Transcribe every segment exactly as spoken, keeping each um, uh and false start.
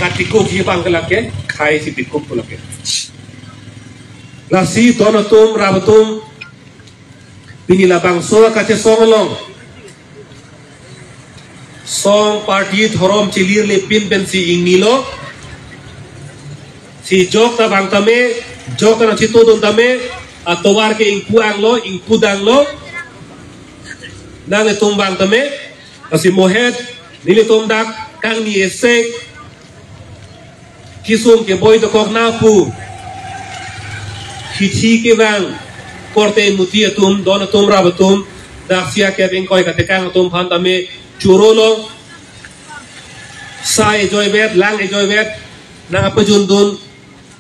Katikuk hi bang ke lake, khei si tikuk pu lake. Lasi don atum, rap atum, pini labangso kachesong along song party dhorom chelir le pin pensi ingnilo. Si jok ta bang tame, jok ta nang chitodun tame, atovar ke ingpu anglo, ingpu danglo. Nanglitum bang tame, lasi mohet, nelitum dak kangni esek kisung keboi dokok na pu hithi kevang korte muti atum, don atum, rap atum, dak sia kep ingkoi katekang atum aphan tame chorolo. Sai ejoivet, lang ejoivet, nang apajundun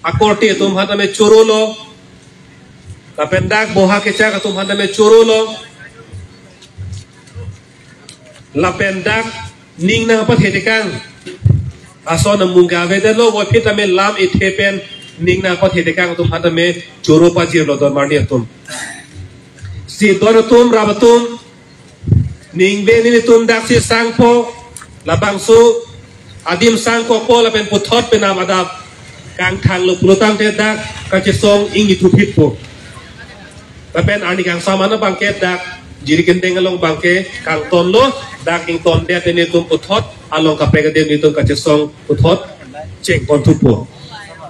akorte atum aphan tame chorolo. Lapen dak boha kechak atum aphan tame chorolo. Lapen dak ning nangpathetekang ason amung ke avedetlo, voiphit tame lam ethe pen ning nangpathetekang atum aphan tame choro pajirlo don marli atum. Si don atum, rap atum, ningve nelitum dak si sangpo, labangso adim sangkokpo lapen puthot penap adap kangthanglo pulotangte dak kachesong ingithuphitpo. Lapen arni kangsam an abang ke dak jiri kendeng along abang ke kangtonlo, dak ingtondet nelitum puthot, along kaprek adim nelitum kachesong puthot chengponthupo.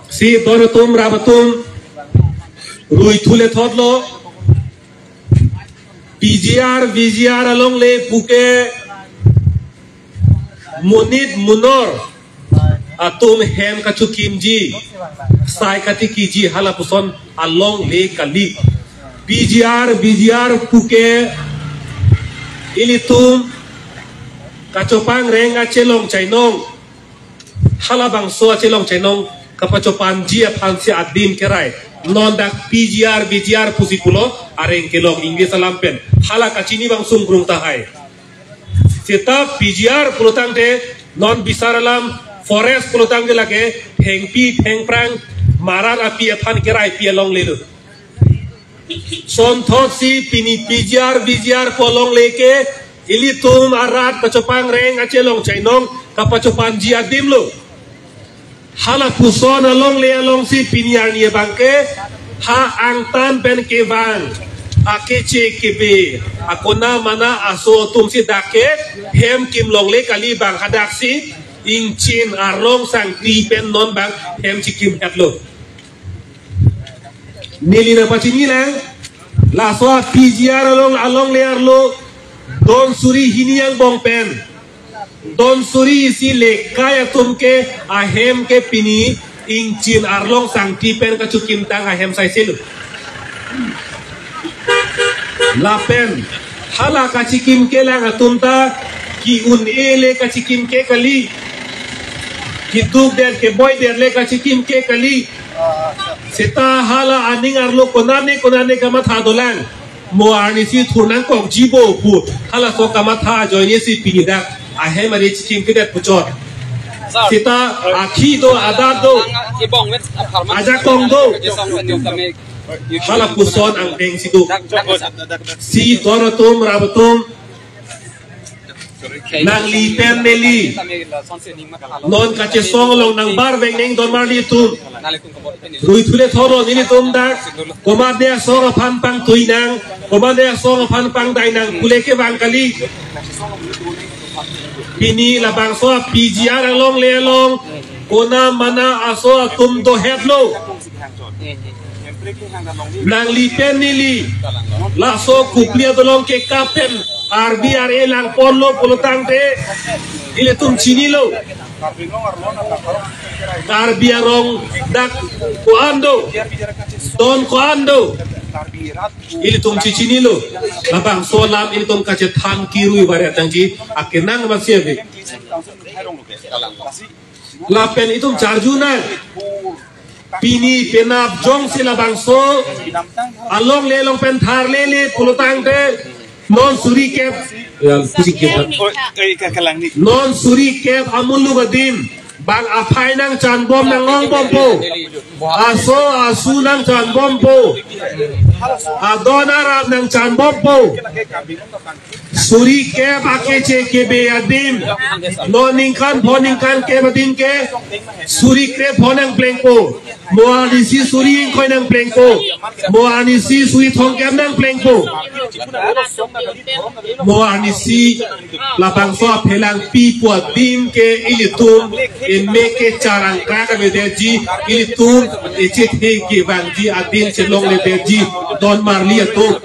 Si don atum, rap atum, ruithu le thotlo, P G R, V G R alongle puke monit munor atum hem kachokimji, sai katikiji, halapuson alongle kali. P G R, V G R puke ilitum kachopangreng achelong chainong, halabangso achelong chainong kapachopanji aphansi adim kerai. Non dak P G R, V G R pusi pulo, areng kelong English alam pen. Hala kachini bang sungkrung tahai. Seta P G R pulotangte, non bisar alam, forest pulotangte lake thengpi thengphrang maran api aphan keraipi alongle lo. Sonthotsi pini P G R, V G R pu alongle ke ilitum arat kachopangreng achelong chainong kapachopanji adim lo. Halapuson alongle alongsi pini arni abang ke ha angtan pen kevang, akeche kebe, akona mana aso atumsi dak ke hem kimlongle kali, bang hadaksi ingchin arlong sangti pen non bang hem chikimhetlo. Neli nangpachinilang, laso P G R along, alongle arlo don suri hini angbong pen, don suri isi le kai atum ke ahem ke pini ingchin arlong sangti pen kachokimtang ahem saiselo. Lapen hala kachikim kelang atum ta ki-un-e le kachikim ke kali, kidukdet keboidet le kachikim ke kali. Seta hala aning arlo konane konane kamatha dolang. Mo arnisi thurnangkokjibo pu halaso kamatha ajoinesi pini dak ahem ari chikim kedet puchot. Seta akhi do, adat do, ajakong do, halapuson angdengsi do. Si don atum, rap atum, nangli pen neli non kachesong along nangbar veng neng don marli atum. Ruithu le thotlo nelitum dak komatne asong aphan pangtui nang, komatne asong aphan pangdai nang pule kevang kali. Pini labangso P G R alongle along kona mana aso atum dohetlo. Nangli pen neli laso Kopili adolong ke kapen Karbi ar-e langponlo pulotangte ilitum chinilo. Karbi arong dak ko-an do, don ko-an do, ilitum chichinilo. Labangso alam ilitum kachethan kirui baret nangji akenang masi ave. Lapen itum charju nang. Pini penap jongsi labangso alongle along pen tharlele pulotangte non suri kep, ya, pusing kep. Oi, oi, kakalang ni. Non suri kep amuluk adim bang aphai nangchanbom nanglongbompo. Aso asu nangchanbompo. Adon arap nangchanbompo. Suri kep akeche kebe adim. Non ningkan pho ningkan kep adim ke suri krep pho nangplengpo. Mo arnisi suri ingkoi nangplengpo. Mo arnisi suri thomkep nangplengpo. Mo arnisi labangso aphelang pipo adim ke ilitum eme kecharang krak avedetji, ilitum echethe kevangji adim chelongledetji, don marli atum.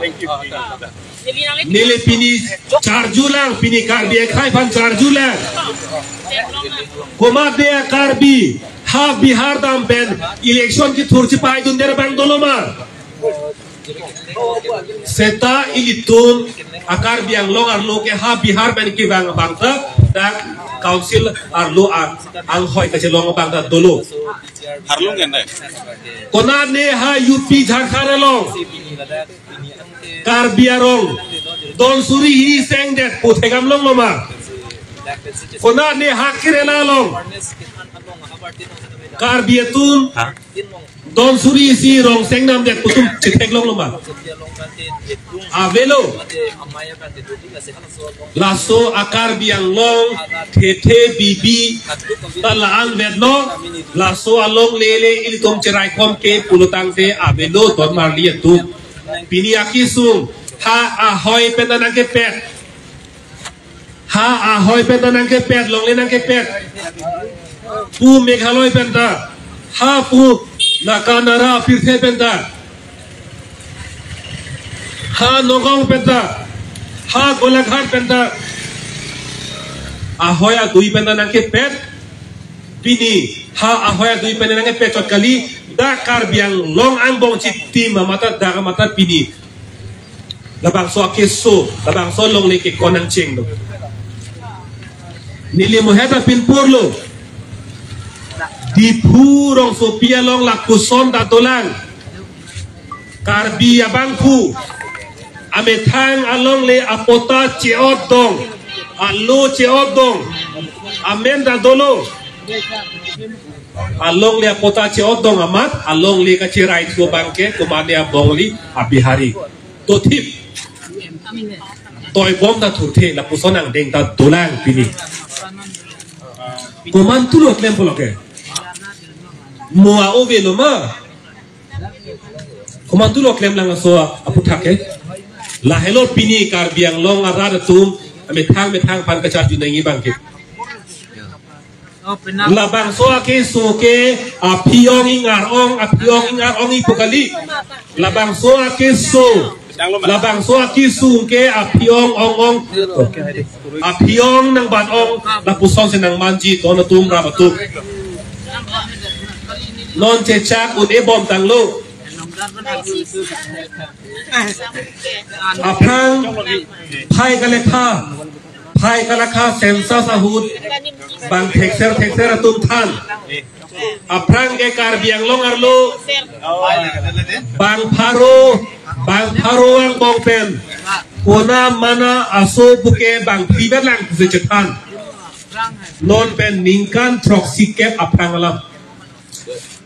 Neli pini charjulang, pini Karbi akhei aphan charjulang. Komatne a-Karbi ha Bihar dam pen election kethur chepaidunde abang dolo ma? Seta ilitum a-Karbi Anglong arlo ke ha Bihar pen kevang abang ta dak council arlo a-, anghoi kachelong abang ta dolo. Harlung kan dai? Komatne ha U P Jharkhand along Karbi arong don suri hini sengdet pu thekdam longlo ma? Komatne ha Kerala along Karbi atum don suri isi rong seng namdet pu atum chetheklonglo ma? Avelo. Laso a-Karbi Anglong thethe bibi ta la-an vetlo. Laso alongle le ilitum cheraikom ke pulotangte avelo don marli atum. Pini akesung ha ahoi pen ta nangkepet. Ha ahoi pen ta nangkepet, longle nangkepet. Pu Meghalaya pen ta, ha pu Naga Nara apirthe pen ta, ha Nagaon pen ta, ha Golaghat pen ta, ahoi adui pen ta nangkepet. Pini ha ahoi adui pen nangkepet chot kali, dak Karbi Anglong angbong chitim amat ta dak amat ta pini labangso akeso, labangso longle ke konang chenglo. Neli mohet apin purlo. Diphu rongsopi along lapuson ta dolang. Karbi abangphu amethang alongle apota che-otdong, alo che-otdong, amen ta dolo. Alongle apota che-otdong amat, alongle kacherai thu abang ke komatne abongli a-Bihari. Dothip. Toibom ta thurthe, lapuson angdeng ta dolang pini. Komantulo klem pulo ke? Mo a-ove lo ma? Komantulo klemlang laso aputhak ke? Lahelo pini Karbi Anglong arat atum amethang methang aphan kacharju nangji abang ke. Labangso akeso ke aphi-ong ingar-ong, aphi-ong ingar-ong ipu kali. Labangso akeso, labangso akeso ke aphi-ong ong-ong. Aphi-ong nangbat-ong, lapuson si nangmanji, ton atum ram atum. Non chechak un-e bomtanglo. Aphrang phai kalekha, phai kalekha census ahut bang thekser thekser atum than. Aphrang ke Karbi Anglong arlo bang pharo, bang pharo angbong pen kona mana aso puke bang phli vet lang pusi chethan. Non pen ningkan throksi kep aphrang alam.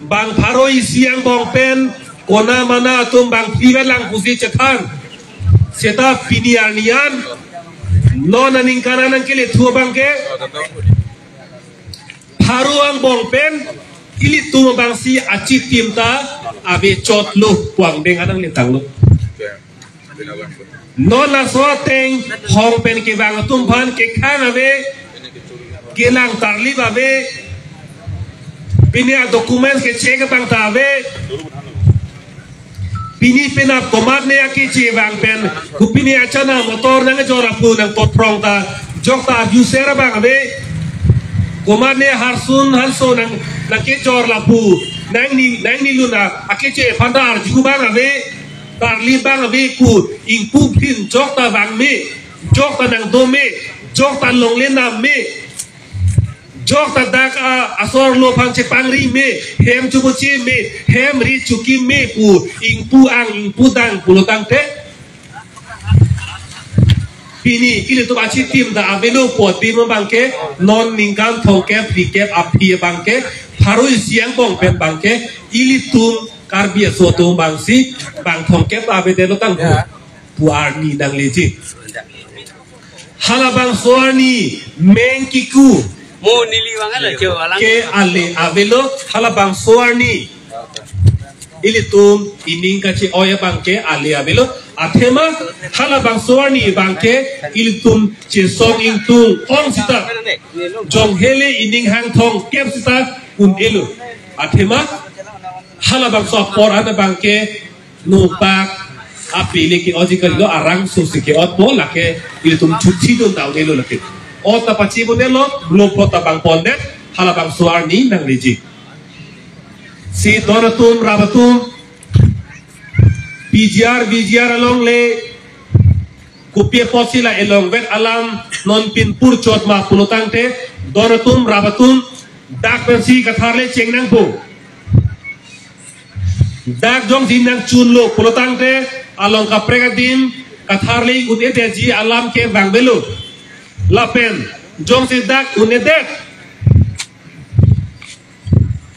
Bang pharo isi angbong pen kona mana atum bang phli vet lang pusi chethan. Seta pini arni an non aningkan an nangkele thu abang ke pharo angbong pen ilitum abangsi achitim ta ave chotlo pu angdeng an nangletanglo. Non laso ateng hong pen kevang atum aphan kekhang ave, kelang tarlip ave, pini a-documents ke check abang ta ave. Pini penap komatne akeche vang pen, ku pini achana motor nangkejor aphu nangpotphrong ta, jok ta abuser abang ave. Komatne harsun hanso nang, nangkejor laphu, nangni, nangnilun a, akeche aphan ta arju abang ave. Tarlip abang ave ku, ingpu phin jok ta vang me, jok ta nangdo me, jok ta longle nam me, jok ta dak a, asor lo aphan chepangri me, hem chubuchi me, hem ri chuki me pu, ingpu ang, ingpu dang pulotangte. Pini ilitum achitim ta avelo pu adim abang ke, non ningkan thomkep phlikep aphi abang ke, pharo isi angbong pen abang ke, ilitum Karbi aso atum abangsi bang thomkep avedetlo tang pu arni nangleji. Halabangso arni meng kiku mo neli bang ala cho alang ke ale avelo, halabangso arni ilitum ining kache-oi abang ke ale avelo. Athema halabangso arni abang ke ilitum chesong ingtung ong sita, jonghele ining hang thong kep sita un-elo. Athema halabangso apor an abang ke nopak apili ke-otji kalilo, arang susi ke-otpo, lake ilitum chuthi dun ta un-elo lake. Ot ta pachi un-elo, lo plot ta bang pondet, halabangso arni nangleji. Si don atum, rap atum, P G R, V G R along le, kopi apotsi la elongvet alam non pinpur chot ma pulotangte, don atum, rap atum, dak pensi katharle cheng nangpo. Dak jongsi nangchunlo pulotangte, along kaprek adim katharle un-edetji alam ke vangbelo. Lapen jongsi dak un-edet,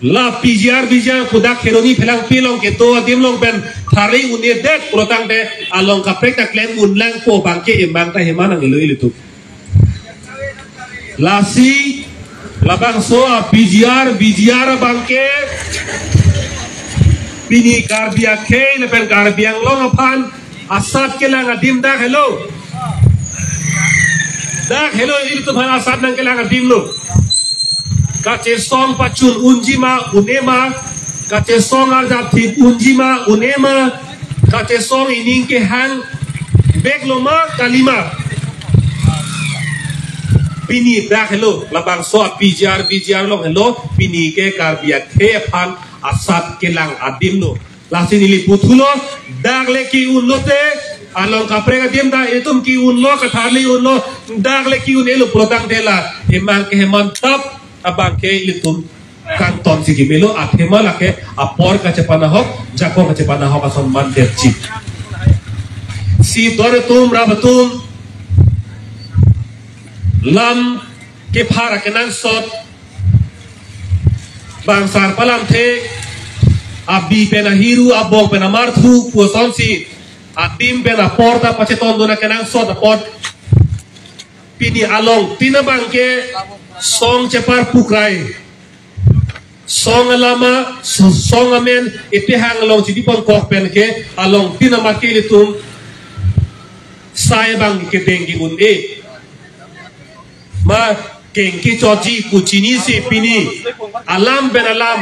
la P G R, V G R pu dak Kheroni Phelangpi along kedo adim along pen tharle un-edet pulotangte, along kaprek ta klem un nangpo abang ke emang ta hema nang-elo ilitum. Lasi labangso a P G R, V G R abang ke pini Karbi akhei lapen Karbi Anglong aphan asat kelang adim dak helo. Dak helo, ilitum aphan asat nangkelang adim lo. Kachesong pachun unji ma, un-e ma, kachesong arjap thip unji ma, un-e ma, kachesong ining kehang veklo ma, kalima. Pini dak helo, labangso a P G R, V G R along helo, pini ke Karbi akhei aphan asat kelang adim lo. Lasi neli puthulo, dak le ki-unlote, along kaprek adim ta itum ki-unlo, katharle unlo, dak le ki-un-elo pulotangte la emang ke hemantap abang ke ilitum kangton si kimelo, athema lake apor kachepanahok, jakong kachepanahok ason mandetji. Si don atum, rap atum, lam kephar akenangsot, bang sar palamthe, abi pen ahiru, abong pen amarthu pu asonsi adim pen apor ta pachetondun akenangsot apot, pini along tin abang ke song chepar pukrai, song alama, so-, song amen epehang along chidi pon kok pen ke along tin amat ke ilitum sai abang kedeng ki-un-e ma kengki choji kuchini si pini alam pen alam,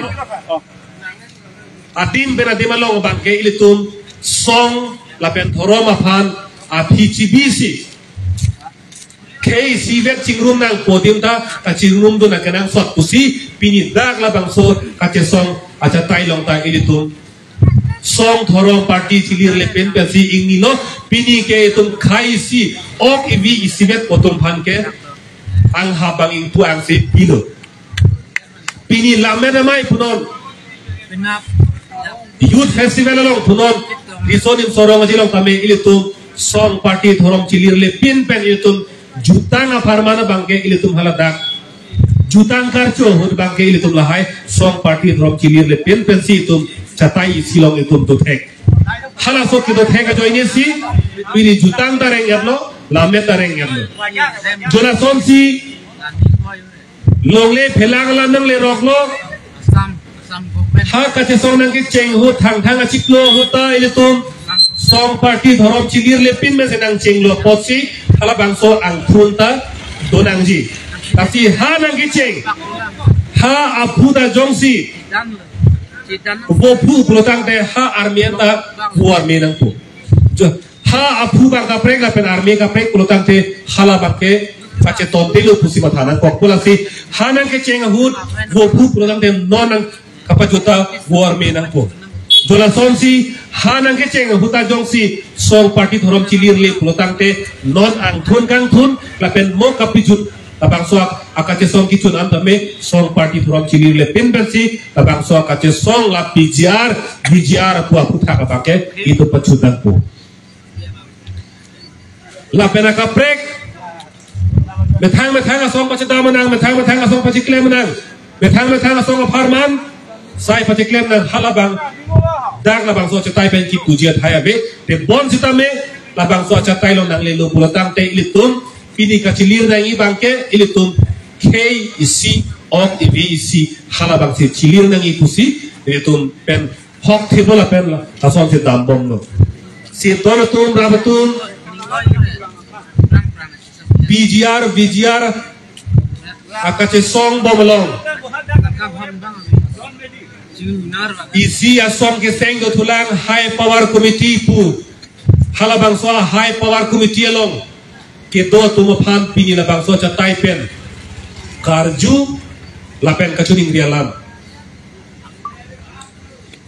adim pen adim along abang ke ilitum song lapen dhorom aphan aphi chibi si khei isivet chingrum nangpo adim ta kachingrumdun akenangsot pusi pini dak labangso kachesong achatai along ta ilitum song dhorom party chilir le pen pensi ingnilo, pini ke itum khei isi ok ivi isivet atum aphan ke anghap bang ingpu angse pilo. Pini lammet amei punon, Youth Festival along punon, Riso Nimso Rong Aje along tame ilitum song party dhorom chilir le pin pen ilitum jutang apharman abang ke ilitum haladak jutang karcho ahut abang ke ilitum lahai song party dhorom chilir le pin pensi itum chatai isi along itum dothek. Halaso kedothek ajoine si pini jutang ta reng-etlo, lammet ta reng-etlo. Jo lasonsi longle phelang alam nangleroklo. Ha kachesong nangkecheng ahut, Thangthang achiklo ahut ta ilitum song party dhorom chilir le pin pensi nangchenglo apotsi halabangso angthun ta donangji. Lasi ha nangkecheng, ha aphu ta jongsi vophu pulotangte ha army an ta vo army nangpo. Jo, ha aphu abang kaprek lapen army kaprek pulotangte halabang ke pachetongdetlo pusi matha nangkokpo. Lasi ha nangkecheng ahut vophu pulotangte non nang kapajut ta vo army nangpo. Jo lasonsi ha nangkecheng ahut ta jongsi song party dhorom chilir le pulotangte non angthun kangthun lapen mo kapajut labangso akachesong kechun an tame song party dhorom chilir le pin pensi labangso akachesong la P G R, V G R pu aphuthak abang ke itum pachutangpo. Lapen akaprek, methang methang asong pachedam nang, methang methang asong pachiklem nang, methang methang asong apharman sai pachiklem nang, halabang dak labangso achatai pen kipuji athai ave. Te bonsitame labangso achatai along nanglelo pulotangte ilitum Pini kachilir nangji abangke ilitum khei isi, ok ivi isi, halabangsi chilir nangji pusi ilitum pen hok thibol apen la lasonsi dambomlo. Si don atum, rap atum, P G R, V G R akachesong bom along isi asong keseng dothulang High Power Committee pu. Halabangso High Power Committee along kedo atum aphan pini labangso achatai pen karju lapen kachiningri alam.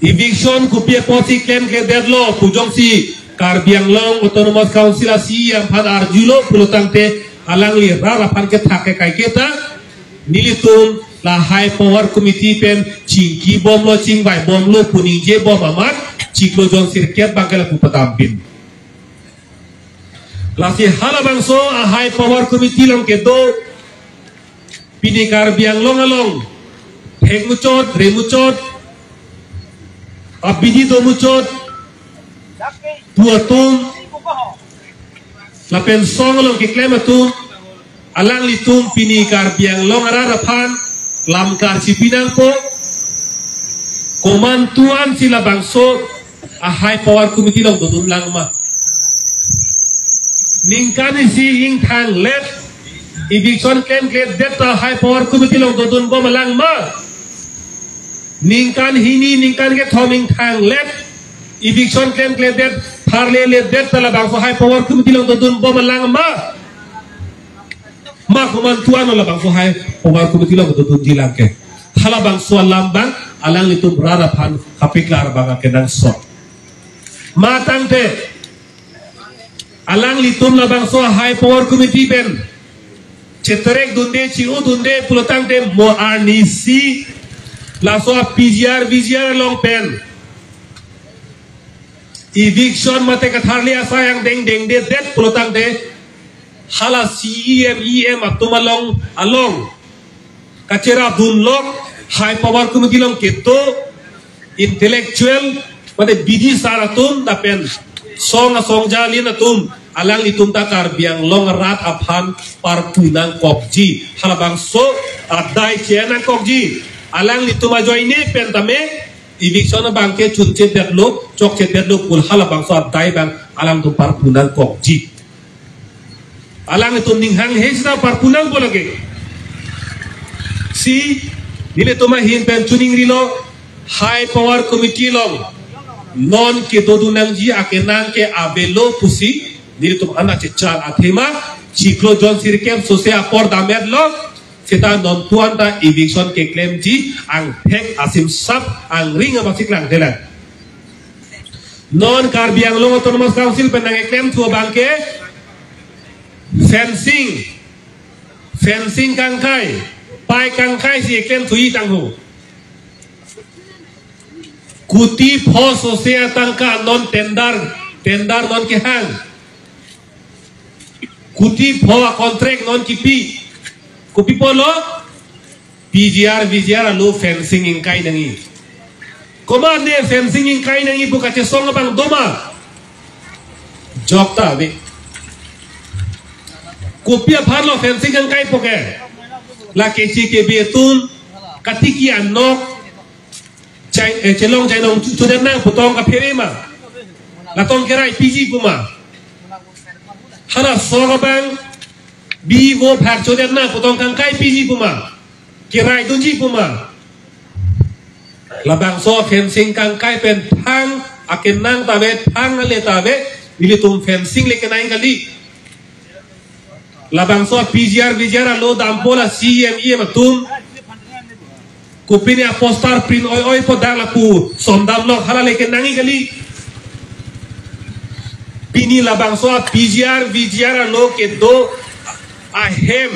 Eviction kopi apotsi klemkledetlo pu jongsi Karbi Anglong Autonomous Council a-C E M aphan arjulo pulotangte alangli rat aphan kethak ke kaiketa, nelitum la High Power Committee pen chingkibomlo, chingvaibomlo pu ningje bom amat chiklo jon sirkep abangke lapu padam pin. Lasi halabangso a-High Power Committee along kedo pini Karbi Anglong along hek muchot, re muchot, abidi do muchot pu atum lapen song along keklem atum, alanglitum pini Karbi Anglong arat aphan lam karchipi nangpo. Komantu ansi labangso a-High Power Committee along dodun lang ma? Ningkan isi ingthanglet eviction klemkledet ta High Power Committee along dodun bom alang ma? Ningkan hini, ningkan kethom ingthanglet eviction klemkledet, tharleledet ta labangso High Power Committee along dodun bom alang ma? Ma komantu anlo labangso High Power Committee along dodunji lang ke? Halabangso alam abang alanglitum rat aphan kapeklar abang akenangsot. Matangte alanglitum labangso High Power Committee pen cheterek dunde, chi-u dunde pulotangte mo arnisi laso P G R V G R along pen eviction mate katharli asai angdeng dengdedet pulotangte hala C E M, E M atum along, along kacherap dunlok High Power Committee along kedo intellectual mate bidi sar atum lapen song asong jalin atum, alanglitum ta Karbi Anglong arat aphan parpu nangkokji. Halabangso adai che nangkokji. Alanglitum ajoine pen tame eviction abangke chunchedetlo, chokchedetlo pu halabangso adai abang alangtum parpu nangkokji. Alangtum ning hanghe sita parpu nangpo lake. Si, nelitum ahin pen chiningrilo, High Power Committee along non kedodun nangji akenang ke avelo pusi nelitum an achechar athema chiklo jon sirkep sose apor dametlo. Seta non tuan ta eviction keklemji angthek asimsap angring abang si klangthelang. Non Karbi Anglong Autonomous Council pen nangkeklemthu abangke fencing, fencing kangkai, pai kangkai si keklemthuji tangho. Kuti pho sose atangka non tender, tender non kehang. Kuti pho a-contract non kipi. Kopi pulo? P G R, V G R alo fencing ingkai nangji. Komat ne fencing ingkai nangji pu kachesong abang doma? Jokta ave. Kopi aphanlo fencing ingkaipo ke? La keche kebe atum katiki anok chai, eh, chelong chainong chu-, chudet nang pu tong kaphere ma? La tong kerai piji pu ma? Hala sok abang bi vo phak chudet nang pu tong kangkai piji pu ma? Kerai dunji pu ma? Labangso fencing kangkai pen thang akenang ta ave, thang ale ta ave, nelitum fencing le kenang kali. Labangso P G R, V G R alo dampo la C E M, E M atum. Kopine a-poster print oi-oipo dak lapu sondamlok, hala le kenangji kali. Pini labangso P G R, V G R alo kedo ahem,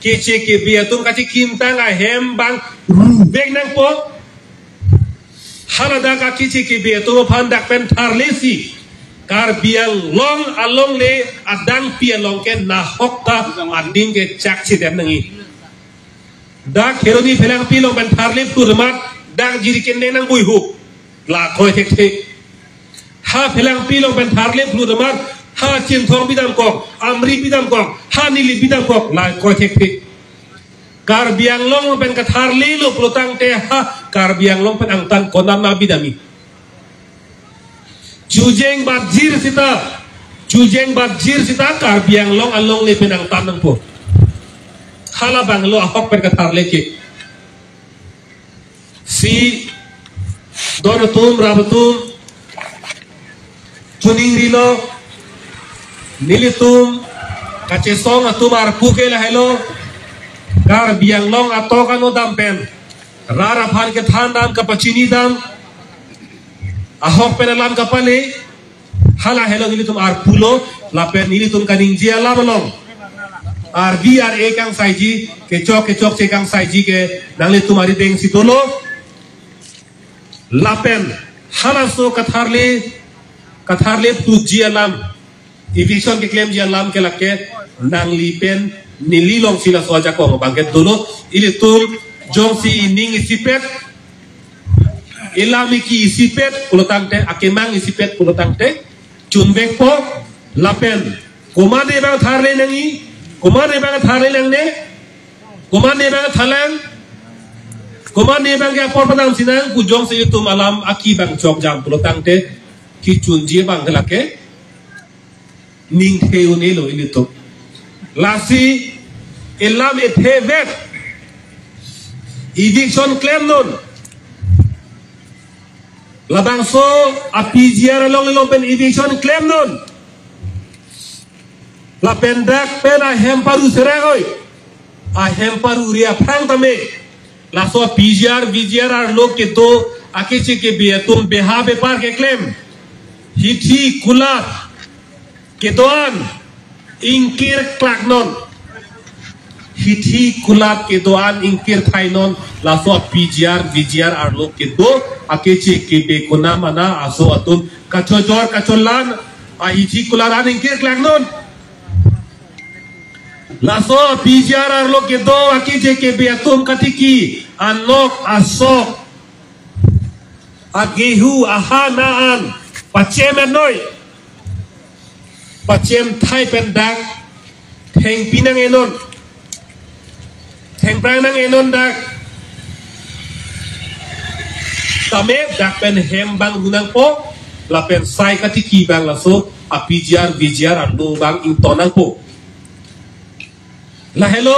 keche kebe atum kachekimtang ahem abang ruvek nangpo. Hala dak akeche kebe atum aphan dak pen tharlesi Karbi Anglong alongle adangpi along ke nahok ta ading ke chakchedam nangji. Dak Kheroni Phelangpi along pen tharle phlu amat dak jiri kene nang buihu. La khoi thekthe. Ha Phelangpi along pen tharle phlu amat ha Chinthong bidam kong, Amri bidam kong, Than neli bidam kok la kroi thekthe. Karbi Anglong pen katharlelo pulotangte ha Karbi Anglong pen angtan konat ma bidamji. Chojeng batjir sita, chojeng batjir sita Karbi Anglong alongle pen angtan nangpo. Halabanglo ahok pen katharle ke. Si don atum, rap atum, chuning rilo, nelitum kachesong atum arpu ke lahelo, Karbi Anglong atok ano dam pen, rat aphan kethan dam, kapachini dam, ahok pen alam kapale, halahelo nelitum arpulo, lapen nelitum kaningje alam along arvi ar-e kangsaiji, kechok kechokche kangsaiji ke nanglitum arideng si dolo. Lapen halaso katharle, katharle puji alam, eviction keklemji alam ke lake nangli pen neli along si laso ajakong abang ke dolo. Ilitum jongsi ining isipet, ilam iki isipet pulotangte, akemang isipet pulotangte chunvekpo. Lapen komatne abang tharle nangji, komatne abang tharle nangne, komatne abang tharlang, komatne abang ke apor padam sinang pu, jongsi itum alam aki abang chokjam pulotangte kechunji abang ke lake ningthe un-elo ilitum. Lasi ilam ethe vet, eviction klemnon. Labangso a-P G R along ilong pen eviction klemnon. Lapen dak pen ahem paru serak oi. Ahem paru ri aphrang tame, laso P G R, V G R arlo kedo akeche kebe atum beha bepar keklem, hithi kulat kedo-an ingkir klaknon. Hithi kulat kedo-an ingkir thainon, laso P G R, V G R arlo kedo akeche kebe konam ana aso atum kachojor kacholan, ahithi kulat an ingkir klaknon. Laso P G R arlo kedo akeche kebe atum katiki, anok asok, agehu ahana an pachem enoi, pachem thai pen dak thengpi nang-enon, thengphrang nang-enon dak. Tame dak pen hem abang ru nangpo, lapen sai katiki abang laso a-P G R, V G R arlo abang ington nangpo. Lahelo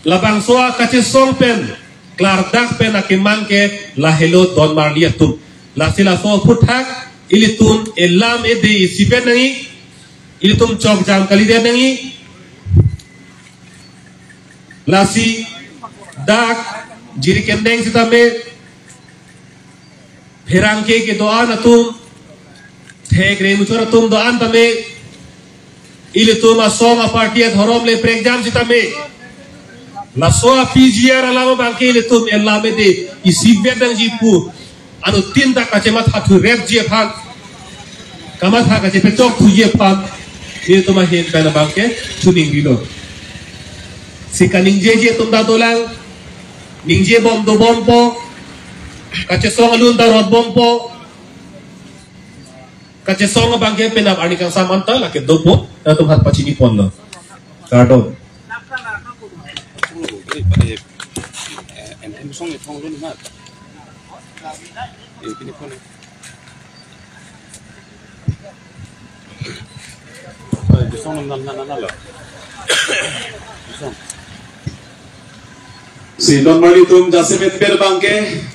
labangso akachesong pen, klardak pen akemang ke lahelo don marli atum. Lasi laso aphuthak ilitum elam ede isipet nangji, ilitum chokjam kalidet nangji. Lasi dak Jirikindeng sitame, pherangke kedo-an atum, thek re muchor atum do-an tame, ilitum asong aparty adhorom le prekjam sitame, laso a-P G R alam abang ke ilitum elam ede isipet nangji pu anuttin ta kachematha thurepji aphan, kamatha kachepechok thuji aphan, ilitum ahin pen abang ke chuning rilo. Si kaningjeji atum ta dolang, ningje bom dobompo, kachesong alun ta rotbompo, kachesong abang ke penap arni kangsam anta lake dopo, latum hat pachini ponlo. Kardom. Si don marli atum, jasemet pen abang ke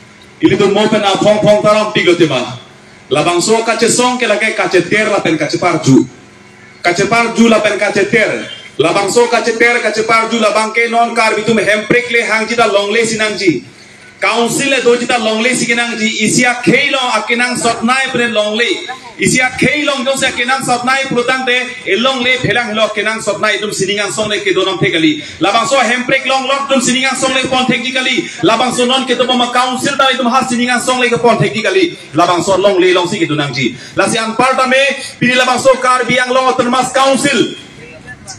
ilitum mo pen aphong phong taram pik lo tema. Labangso kachesong ke lake kacheter lapen kacheparju. Kacheparju lapen kacheter. Labangso kacheter kacheparju labang ke non Karbi atum hemprek le hangji ta longle si nangji. Council le doji ta longle si kenangji. Isi akhei along akenangsot nai pen longle. Isi akhei along jongsi akenangsot nai pulotangte, elongle phelang helo, akenangsot nai atum sining angsong le kedo nangthek kali. Labangso hemprek longlok atum sining angsong le pon thekji kali. Labangso non kedo bom a-council ta itum ha sining angsong le kepon thekji kali. Labangso longle along si kedo nangji. Lasi anparta me pini labangso Karbi Anglong Autonomous Council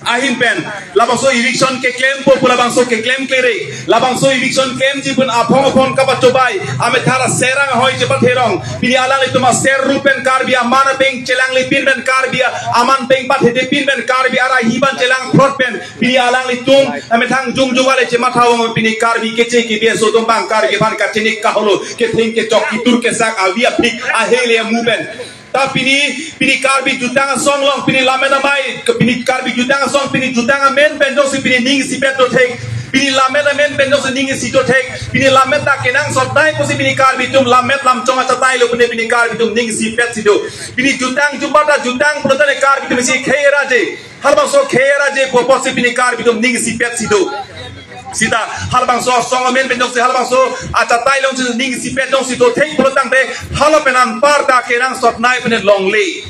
ahin pen labangso eviction keklempo pu labangso keklem klere, labangso eviction klemji pen aphong aphong kapachobei amethang ra Serang ahoi chepatherong, pini alanglitum aser rup pen Karbi aman apeng chelanglipin pen Karbi aman peng pathedepin pen Karbi arahi ban chelangphrot pen pini alanglitum amethang jongjong ale chematha vang pini Karbi keche kebi aso atum abang Karbi aphan kachini kaholo ketheng kechok kitur kesak avi aphik ahele amu pen. Ta pini, pini Karbi jutang asong along, pini lammet amei, pini Karbi jutang asong, pini jutang amen pen jongsi pini ning isipet dothek, pini lammet amen pen jongsi ning isi dothek, pini lammet ta kenangsot nai pusi pini Karbi atum lammet lamchong achatai lo pini, pini Karbi atum ning isipet si do. Pini jutang jumpata jutang pulote Karbi atum isi khei raje. Halabangso khei raje pu apotsi pini Karbi atum ning isipet si do. Sita halabangso asong amen pen jongsi halabangso achatai along si ning isipet jongsi dothek pulotangte hala pen anparta kenangsot nai pen longle.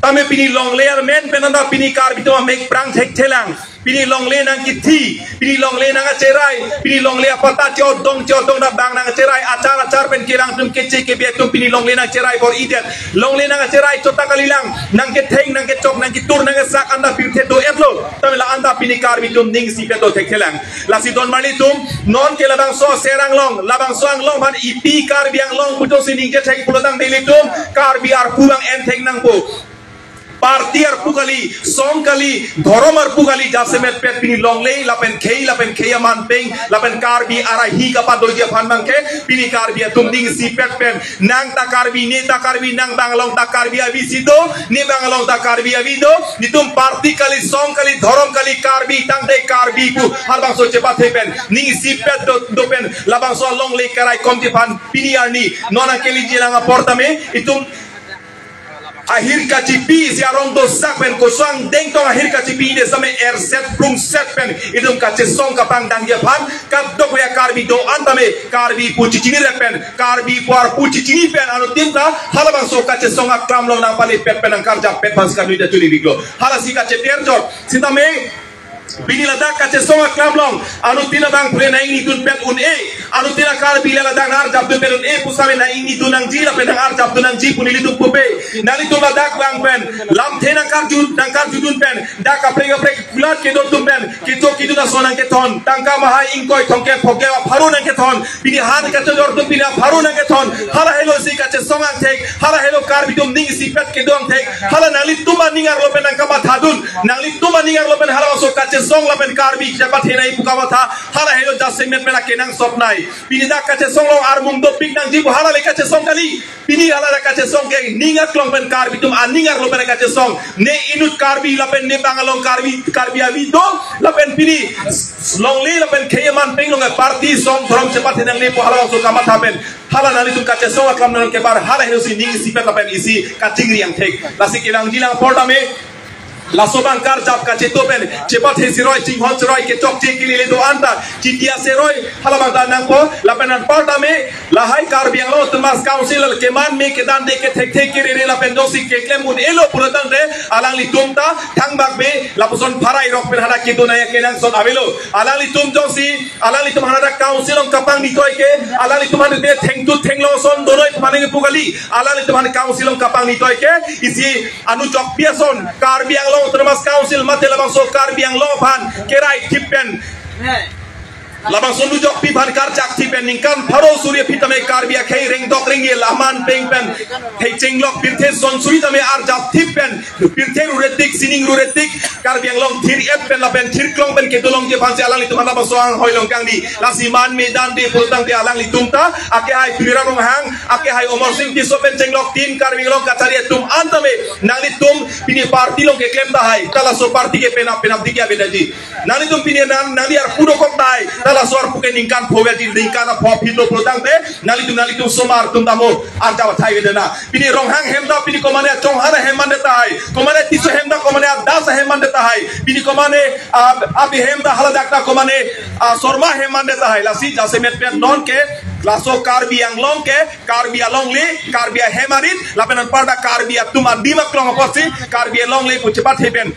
Tame pini longle amen pen anta pini Karbi atum amek prang thekthelang. Pini longle nangkethi, pini longle nangkacherai, pini longle apatta chodong chodong ta bang nangkacherai, achar achar pen kelang atum keche kebi atum pini longle nangcherai bor-idet. Longle nangkacherai chota kalilang, nangketheng, nangkechok, nangketur, nangkesak anta pirthe do-etlo. Tame la anta pini Karbi atum ning isipet dothekthelang. Lasi don marli atum, non ke labangso Serang along, labangso Anglong aphan ipi Karbi Anglong pu jongsi ningje thek pulotangte ilitum Karbi arpu abang en thek nangpo. Party arpu kali, song kali, dhorom arpu kali, jasemet pet pini longle, lapen khei, lapen khei aman peng, lapen Karbi arahi kapadoji aphan abangke, pini Karbi atum ning isipet pen, nang ta Karbi, ne ta Karbi, nang abang along ta Karbi avi si do, ne abang along ta Karbi avi do, netum party kali, song kali, dhorom kali, Karbi tangte Karbi pu halabangso chepathe pen, ning isipet do, do pen, labangso alongle kerai komji aphan, pini arni, non akeli jilang apor tame, itum ahir kachipi si arong dosak pen kosong dengtong ahir kachipi de same erset prungset pen itum kachesong kapangdangji aphan kadokave Karbi do-an tame Karbi pu chichinirep pen Karbi pu arpu chichini pen anuttin ta halabangso kachesong aklam along nangpalepet pen nangkarjap pet bas kanui ta churi biklo halasi kacheter jor sitame pini ladak kachesong aklam along anuttin abang pule nang-ingnidun pet un-e, anuttin a-Karbi le ladak nang-arjapdun pet un-e pusitame nang-ingnidun nangji lapen nang-arjapdun nangji pu nelitum pupe. Nanglitum ladak abang pen lamthe nangkarju nangkarjudun pen dak kaprek kaprek kulat kedo atum pen kecho kedun ason nangkethon, tangka mahai ingkoi thomkep phokep apharo nangkethon, pini han kachojor atum pini apharo nangkethon. Hala helo si kachesong angthek, hala helo Karbi atum ning isipet kedo angthek, hala nanglitum aning arlo pen nangkamathadun, nanglitum aning arlo pen halabangso kachesong lapen Karbi chepathenei pu kamatha, hala helo jasemet pen akenangsot nai. Pini dak kachesong along armung dopik nangji pu hala le kachesong kali. Pini hala le kachesong ke ning aklong pen Karbi atum aning arlo pen kachesong. Ne inut Karbi lapen ne abang along Karbi, Karbi avi do lapen pini longle lapen khei aman peng along party song dhorom chepathe nangne pu halabangso kamatha pen hala nanglitum kachesong aklam nang kebar hala helo si ning isipet lapen isi kachingri angthek. Lasi kelang jilang apor tame laso abang karjap kacheto pen chepathe seroi chinghon seroi kechokche kelele do-an ta chitia seroi halabang ta nangpo lapen anpar tame lahai Karbi Anglong Autonomous Council keman me kedan de kethekthe kerere lapen jongsi keklem un-elo pulotangte alanglitum ta thangbak be lapuson pharai rok pen hadak kedo naya kenangsot avelo. Alanglitum jongsi alanglitum hadak council along kapangni toi ke, alanglitum hadak thengtut thenglo ason donoi pemane pu kali, alanglitum hadak council along kapangni toi ke, isi anu chokpi ason, Karbi Anglong Autonomous Council mate labangso Karbi Anglong aphan kerai thip pen. Labangso anu chokpi aphan karjap thip pen ningkan pharo suri aphi tame Karbi akhei rengdok rengel aman peng pen, hei chenglok pirthe son suri tame arjap thip pen, pirthe ruretik, sining ruretik, Karbi Anglong thir-et pen lapen thirklong pen kedolongji aphansi alanglitum halabangso anghoi along kangdi. Lasi man me dan de pulotangte alanglitum ta, akehai Tuliram Ronghang, akehai Amarsing Tisso pen chenglok tin Karbi Anglong kachari atum an tame, nanglitum pini party along keklem tahai, ta laso party ke penap penap dikya bedaji. Nanglitum pini nang, nangli arpu dokok tahai, ta laso arpu ke ningkan phovel di ningkan apho phitlo pulotangte, nanglitum, nanglitum somar atum tamo, arjap athai bedena. Pini Ronghang hem ta pini komane Chauhan ahem mande tahai. Komane Tisso hem ta komane Das ahem mande tahai. Pini komane, ah, abi hem ta haladak ta komane, ah, Sharma hem mande tahai. Lasi jasemet pen non ke laso Karbi Anglong ke Karbi alongle, Karbi ahem arit, lapen anparta Karbi atum adim aklong apotsi Karbi alongle pu chepathe pen.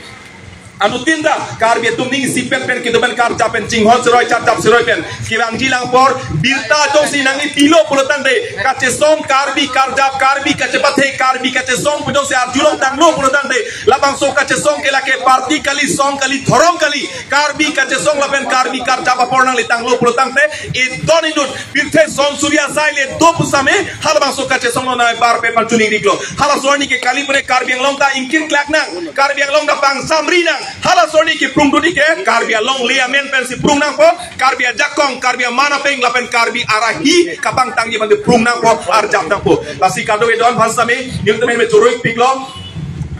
Anuttin ta Karbi atum ning isipet pen kedo pen karjap pen chinghon seroi charjap seroi pen kevangji lang apor birta jongsi nangli pilo pulotangte kachesong Karbi karjap, Karbi kachepathe, Karbi kachesong pu jongsi arjulong tanglo pulotangte labangso kachesong ke lake party kali, song kali, dhorom kali, Karbi kachesong lapen Karbi karjap apor nangli tanglo pulotangte edon inut pirthe son suri asai le do pusitame halabangso kachesong lo nai bar pe pachuningri iklo. Halaso arni ke kali pune Karbi Anglong ta ingkir klak nang, Karbi Anglong ta pangsamri nang. Halaso arni ke prung dudi ke Karbi alongle amen pensi prung nangpo, Karbi ajakong, Karbi aman apeng lapen Karbi arahi kapangtangji abang ke prung nangpo, arjap nangpo. Lasi kadokave do-an aphan sitame ning temen me choro-ik piklo.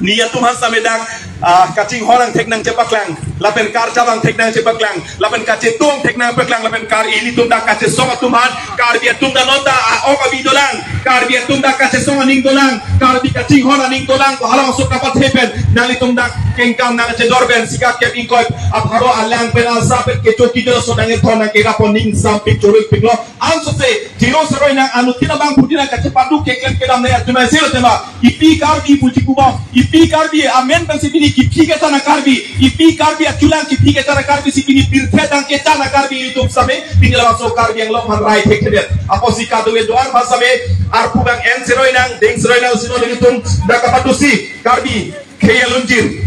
Neli atum aphan sitame dak, ah, kachinghon angthek nangchepaklang, lapen karjap angthek nangchepaklang, lapen kachetu angthek nangpaklang, lapen Karbi ilitum dak kachesong atum aphan, Karbi atum dak non ta a-ok abi dolang, Karbi atum dak kachesong aning dolang, Karbi kachinghon aning dolang, ko halabangso kapathe pen nanglitum dak kengkam nangchedor pen sikap kep ingkoi apharo alang pen alsa pen kecho kijo so nangkethon nangkerap ning sampik choro-ik piklo. Ansose, Jiro seroi nang anuttin abang pudi nang kachepadu keklem kedam ne atumai selo tema. Ipi Karbi puji kubang, ipi Karbi amen pensi pini kiphi kechan a-Karbi, ipi Karbi achulang kiphi kechan a-Karbi si pini pirthe tang kechan a-Karbi ilitum sitame, pini labangso Karbi Anglong aphan rai thekthedet. Apotsi kadokave do-an aphan sitame, arpu abang en seroi nang, deng seroi nang si non ilitum dak kapatusi, Karbi khei alunjir,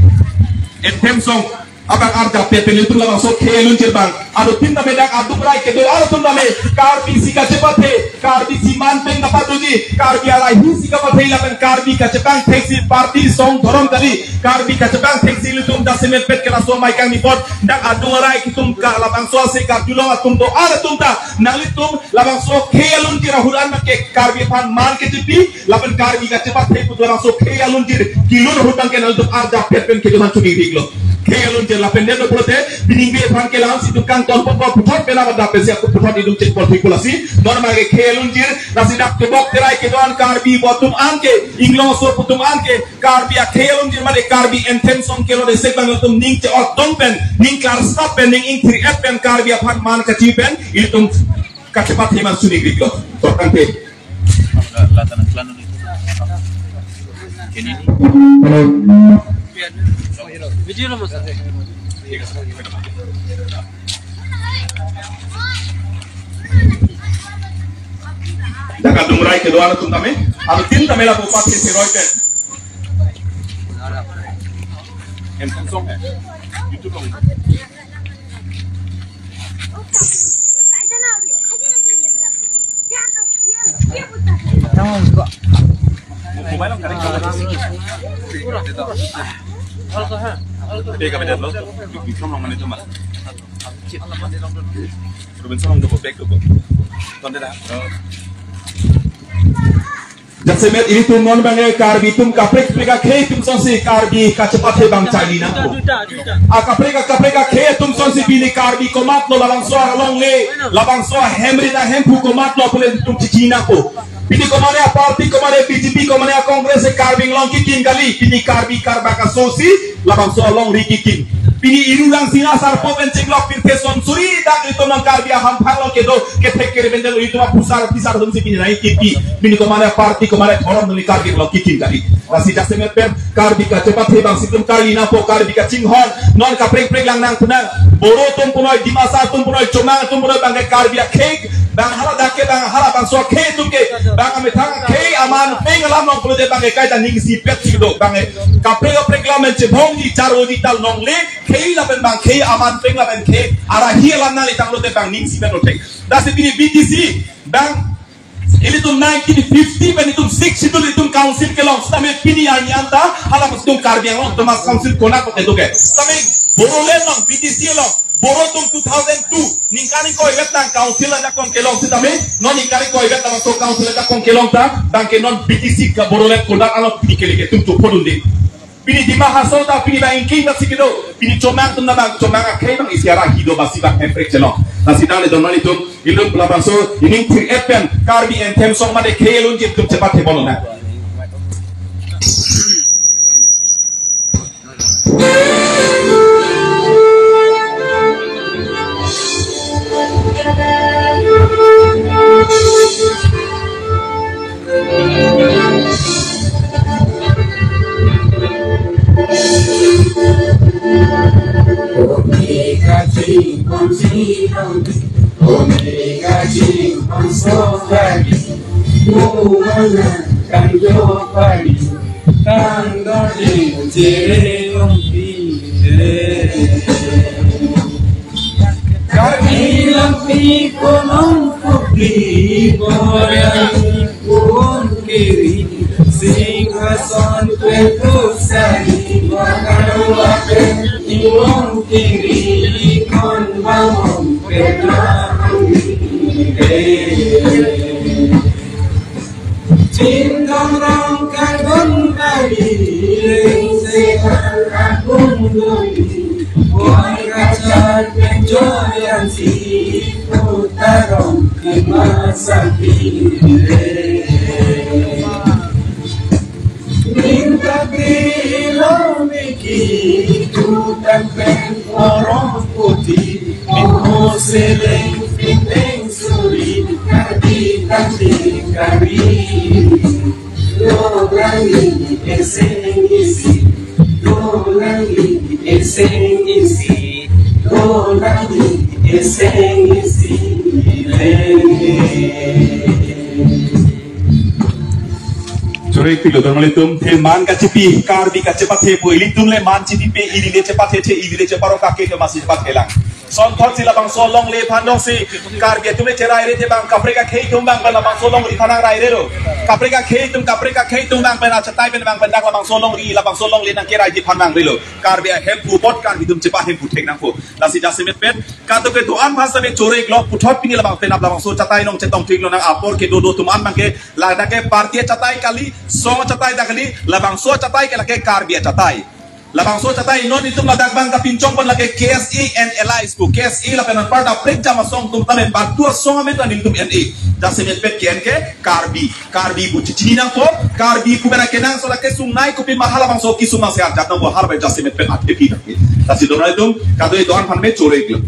anthem song abang arjap pet pen ilitum labangso khei alunjir abang. Anuttin tame dak adung rai kedo-an atum tame Karbi si kachepathe, Karbi si man pen kapatuji, Karbi arahi si kapathe lapen Karbi kachepangthek si party song dhorom kali, Karbi kachepangthek si ilitum jasemet pet ke laso amei kangni apot dak adung rai kitum ka labangso ase karjulong atum do-an atum ta nanglitum labangso khei alunjir ahut an ke Karbi aphan man kechipi, lapen Karbi kachepathe put labangso khei alunjir kelun ahut abang ke nanglitum arjap pet pen kedo man chuningri iklo. Khei alunjir lapen deno pulote biningve aphan ke lason si itum kangton pon pon puthot pen amat dak pensi ako puthot itum chek pon thik pu lasi. Non abang ke khei alunjir, lasi dak tebok terai kedo-an Karbi atum an ke, inglong aso atum an ke, Karbi akhei alunjir mate Karbi anthem song kelodesek abang ilitum ning che-otdong pen, ning klarsap pen, ning ingthir-et pen, Karbi aphan man kachi pen ilitum kachepathe man chuningri iklo. Tokangte. Hello. Video lo mas. Dak adung rai kedo-an atum tame, anuttin tame lapu pathe seroi pen. Em, song hai. YouTube lo. Mobile lang karik. Peka beda lo. Robinson lang mane cuma. Robinson lang double back double. Tonde dah. Jasemet ilitum non abang ke Karbi atum kaprek kaprek akhei atum songsi Karbi kachepathe abang charli nangpo. Duta, duta, duta. A kaprek kaprek akhei atum songsi pini Karbi komatlo labangso alongle, labangso ahemri ahemphu komatlo pule ilitum chechini nangpo. Pini komane a-party, komane B J P, komane a-Congress, Karbi Anglong kikim kali, pini Karbi karbak aso si labangso alongri kikim. Pini iru lang sina sarpo pen chenglok pirthe son suri dak ilitum non Karbi ahamphang along kedo kethek kere pen ilitum apusar pisar atum si pini nai kipi. Pini komane party komane dhorom neli Karbi along kikim kali. Lasi jasemet pen Karbi kachepathe abang si itum charli nangpo, Karbi kachinghon non kaprek kaprek lang nang punang. Boro atum punoi, Dimasa atum punoi, Chomang atum punoi abang ke Karbi akhei, bang hala dak ke bang halabangso akhei atum ke bang amethang akhei aman peng alam along pulote abang ke kaita ning isipet si do abang ke kaprek kaprek lam pen chebongji charvoji ta longle khei lapen bang khei aman peng lapen khei arahi alam nangli tanglote bang ning isipet lo thek. Lasi pini B T C bang ilitum nineteen fifty pen itum Sixth Schedule itum council kelong sitame pini arni anta halabangso itum Karbi Anglong Autonomous Council konat kote do ke. Sitame Bodoland along, B T C along Boro atum two thousand two ningkan ingkoi vet nang council ajakong kelong sitame, non ningkan ingkoi vet labangso council ajakong kelong ta, bang ke non B T C ka Bodoland konat along pini kele ke tum tu phodun ding. Pini Dima Hasao ta pini bang ingking ta si kedo, pini Chomang atum ta bang Chomang akhei bang isi arahi do basi bang hemprek chelong. Lasi nangle don nanglitum, ilitum labangso ining thir-et pen Karbi anthem song mate khei alunjir atum chepathe bom nang. Sokari, Bumana, Kanjopari, Kangdorji, Jerelongpi, Kangilongpi, Konong Kopli, Borang, Pon Kiri, Singhason, Petu Sari, Bakarwa, Pen, Ilong Kiri, Kon Bamon, Petra, Cintong rong kadun bali, lengse akung doli, koi kachat penjoyan si, putarong kemasapi. Minta di ilong niki, tutang pen orang putih, Imo seleng pinteng suri, kati kati kari. Dolang isi, eseng isi, dolang isi, eseng isi, dolang isi, eseng isi. Choro-ikpiklo don-mal atum, the man kachipi, Karbi kachepathe pu, ilitum le man chipipe, ili le chepathethe, ili le cheparok kake ke masi chepathe lang. Sonthot si labangso longle aphan dong si, Karbi atum le cherai re te bang, kaprek akhei atum bang pen labangso longri aphan nang rai relo. Kaprek akhei atum, kaprek akhei atum bang pen achatai pen bang pen dak labangso longri, labangso longle nangkerai ji aphan nang relo. Karbi ahemphu apot, Karbi atum chepa hemphu thek nangpo. Lasi jasemet pen, kadokave do-an aphan sitame choro-iklo, puthot pini labang penap labangso achatai nong chetong thiklo nang apor kedo do atum an bang ke, ladak ke party achatai kali, song achatai ta kali, labangso achatai ke lake Karbi achatai. Labangso achatai non itum ladak bang kapinchong pon lake K S A and allies pu, K S A lapen anparta prekjam asong atum tamen batu asong amen ta nelitum N A. Jasemet pen ke-en ke Karbi, Karbi pu chichini nangpo, Karbi pu mena kenangsot lake sungnei kopi ma halabangso kesung nang sehat jat nangpo, halapen jasemet pen athepi nang. Lasi don-mal atum, kadokave do-an aphan me choro-iklo.